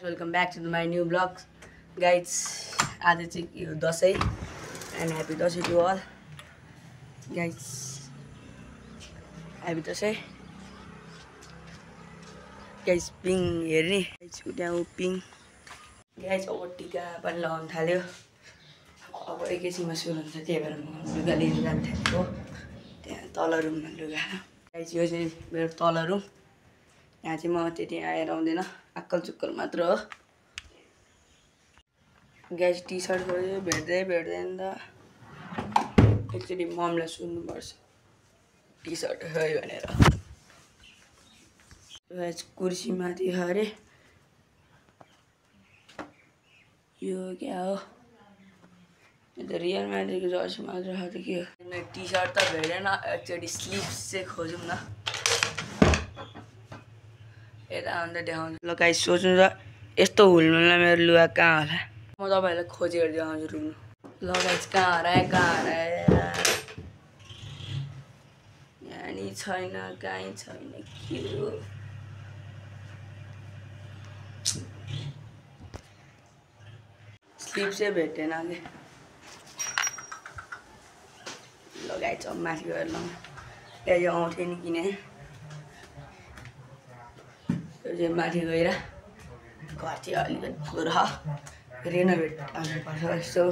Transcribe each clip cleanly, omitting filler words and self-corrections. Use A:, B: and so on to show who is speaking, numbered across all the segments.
A: Welcome back to my new vlog. Guys, आज चाहिँ यो Dashain and happy Dashain to all. Guys, happy Dashain. Guys, पिङ हेर्ने उठाउ पिङ. Guys, अब टिका पनि लगाउन थाल्यो. अब एकैछिनमा सुरु हुन्छ त्यही भएर म लुगा लिन जान थालेको. त्यहाँ तल रुममा लुगा. Guys, यो चाहिँ मेरो तल रुम. यहाँ चाहिँ म त्यति आएर आउँदैन. अक्कल चुक्कल मात्र हो. गाइस टी-शर्ट खोज्यो भेट्दैन त एकचोटि ममलाई सुन्नुपर्छ टी-शर्ट खोज्यो भनेर. गाइस कुर्सी माथि खरे यो क्या हो यो त रियल म्याड्रिडको जर्सी मात्र हो त के हो. मेरो टी-शर्ट त भेटेन एकचोटि स्लिप्स चाहिँ खोजौँ न. यता अन्त देखाउँछु. ल गाइस सोच्नु त यस्तो हुलमुलमा मेरो लुगा कहाँ होला. म तपाईहरुलाई खोजेर देखाउँछु रुनु. ल गाइस कहाँ हरायो यहाँ नि छैन कहीँ छैन के हो. स्लिप चाहिँ भेटेन के. ल गाइस अब माथि गएर ल यो आउँथ्यो नि किने यो चाहिँ माथि गएर घर चाहिँ अलिकति पुरा रेनोभेट गर्नुपर्छ. यसो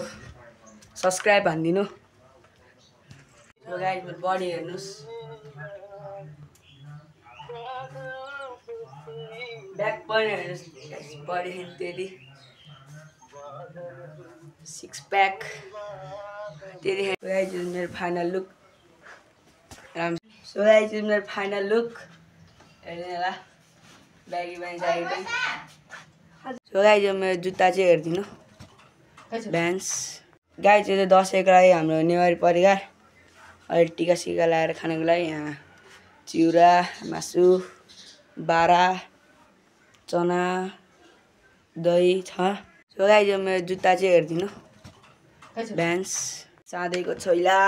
A: सब्सक्राइब हानिदिनु. सो गाइस मेरो बडी हेर्नुहोस्. ब्याक पनि हेर्नुहोस् बडी त्यति सिक्स प्याक त्यति. गाइस मेरो फाइनल लुक. सो गाइस मेरो फाइनल लुक हेर्नु होला. ब्यागी पनि साइड पनि. सो गाइस मेरो जुत्ता चाहिँ हेरिदिनु. भ्यान्स. गाइस यो चाहिँ दसैँको लागि हाम्रो नेवारी परिकार अहिले टिका सिका लगाएर खानको लागि यहाँ चिउरा मासु बारा चना दही छ. सो गाइस मेरो जुत्ता चाहिँ हेरिदिनु. भ्यान्स चाँदैको छैला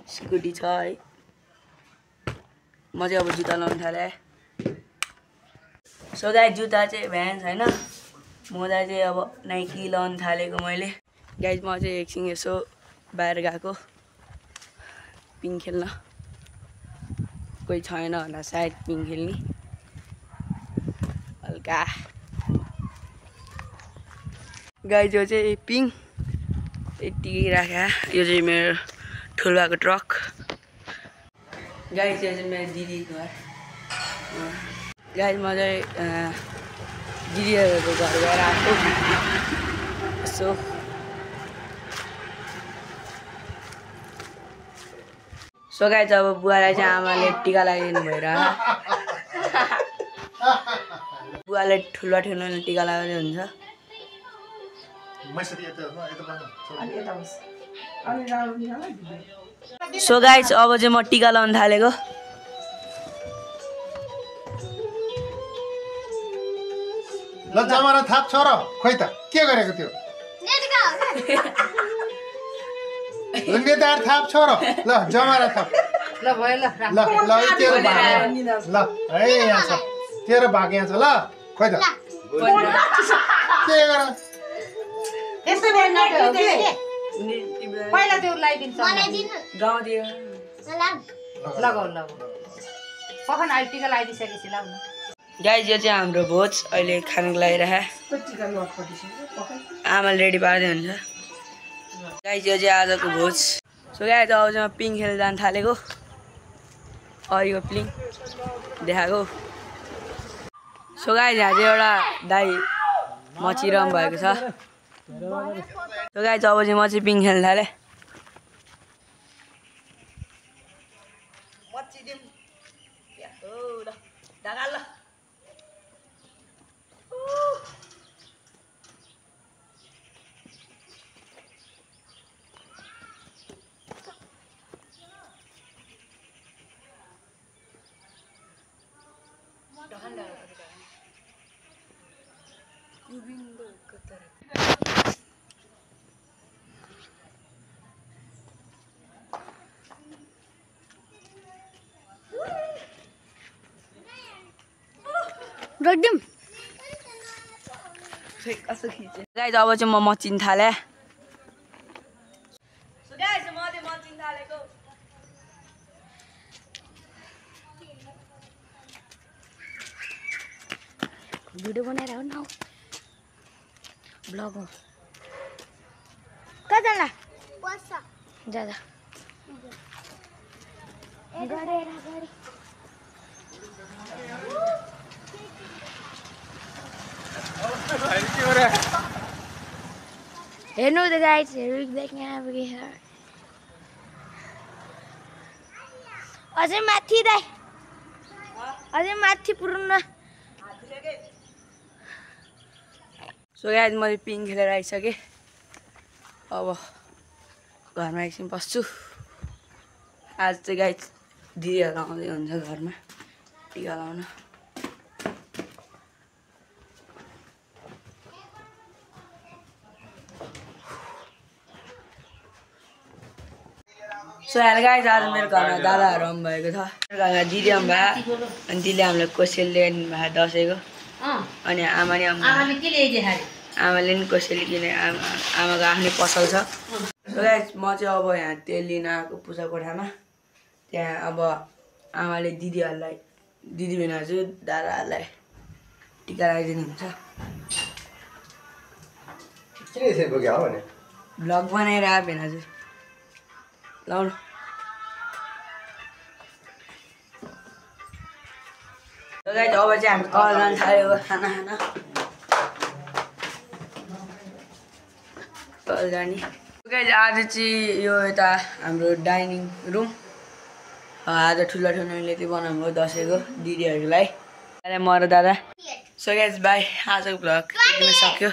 A: स्कुटी छ है. म चाहिँ अब जुत्ता लाउनु थालेँ. सो गाइस जुत्ता चाहिँ भ्यान्स होइन. मोजा चाहिँ अब नाइकी लाउनु थालेको मैले. गाइस म चाहिँ एकछिन यसो बाहिर गएको पिङ खेल्न. कोही छैन होला सायद पिङ खेल्ने हल्का. गाइस यो चाहिँ पिङ यति राख्या. यो चाहिँ मेरो ठुलो ट्रक. गाइस यो चाहिँ मेरो दिदीको घर. गाइस म चाहिँ दिदीहरूको घर गएर आएको. सो गाइस अब बुवालाई चाहिँ आमाले टिका लगाइदिनु भएर बुवाले ठुलो टिका लगाउँदै हुन्छ. सो गाइस अब चाहिँ म टिका लगाउन थालेको.
B: ल जमारा थाप छ र खोइ त के गरेको त्यो नेतार थाप छ र ल जमारा थाप
C: ल भयो ल
B: ल ल तेरो भाग ल है यहाँ छ तेरो भाग यहाँ छ ल खोइ त के गर
C: यस्तो बेला हो के पहिला त्यो लाइदिन्छ
A: गाउँ दियो
C: लगाउ पखन अहिले टिका लगाइदिसकेपछि लाउनु.
A: गाइस यो चाहिँ हाम्रो भोज अहिले खानको लागिरहे. आमाले रेडी पार्दै हुन्छ. गाइस यो चाहिँ आजको भोज. सो गाइस अब चाहिँ म पिङ खेल्न जान थालेको. अहिलेको पिङ देखाएको. सो गाइस यहाँ चाहिँ एउटा दाइ मचिरहनु भएको छ. सो गाइस अब चाहिँ म चाहिँ पिङ खेल्न थालेँ.
D: Ragdim.
A: गाइज अब चाहिँ म मचिन थालेँ
D: भिडियो बनाएर आउनु न ब्लग हो कहाँ जाँला जा जा हेर्नु त गाइस अझै माथि दाइ अझै माथि पुर्नु
A: सो गाइज मैले पिङ खेलेर आइसकेँ अब घरमा एकछिन बस्छु आज चाहिँ गाइज दिदीहरू आउँदै हुन्छ घरमा टिका लाउन सो हेलो गाइज आज मेरो घरमा दादाहरू आउनुभएको छ मेरो घरमा दिदी आउनुभयो अनि दिदीले हामीलाई कोसेली ल्याइदिनु भएको दसैँको अनि आमाले आमाले नि कोसेली किने आमाको आफ्नै पसल छ सो गाइज म चाहिँ अब यहाँ तेल लिन आएको पूजा कोठामा त्यहाँ अब आमाले दिदीहरूलाई दिदी बिना चाहिँ दादाहरूलाई टिका लगाइदिनुहुन्छ भ्लग बनाएर आयो भेना चाहिँ लाउनु सो गाइज अब चाहिँ हामी कल जान थालेको खाना कल जाने गाइज आज चाहिँ यो यता हाम्रो डाइनिङ रुम आज ठुलो ठुलोले चाहिँ बनाउनु भयो दसैँको दिदीहरूलाई म र दादा सो गाइज बाई आजको भ्लग सक्यो